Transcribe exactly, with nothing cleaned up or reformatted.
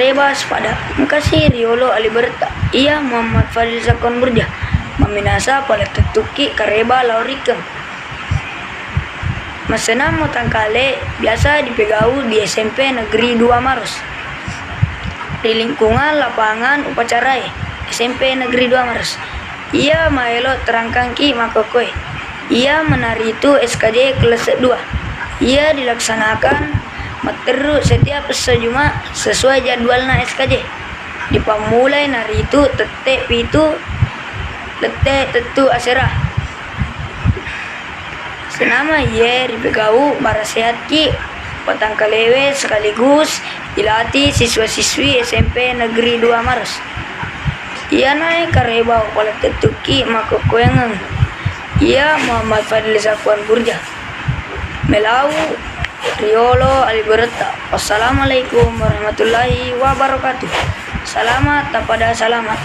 Kareba spada, engkasi riolo aliberetta. Iya Muhammad Fadil Sakuan Burja, mamminasa palettettukki kareba lao rikkeng. Masenang motangkale biasa dipegau di S M P Negeri dua Maros, ri lingkungan lapangan upacarae S M P Negeri dua Maros. Iya maelo terangkangki makkokkoe. Iya menaritu S K J kelas dua. Iya dilaksanakan matterru setiap esso Juma sesuai jadwalna S K J. Dipammulai naritu tette pitu, tette tettu asera. Senama iye ripegau, marasehatki patangkalewe sekaligus ilati siswa-siswi S M P Negeri dua Maros. Iyanae kareba palettettukki makkokkoengeng. Iya Muhammad Fadil Sakuan Burja. Melau riolo aliberetta. Wassalamualaikum warahmatullahi wabarakatuh. Selamat tapada selamat.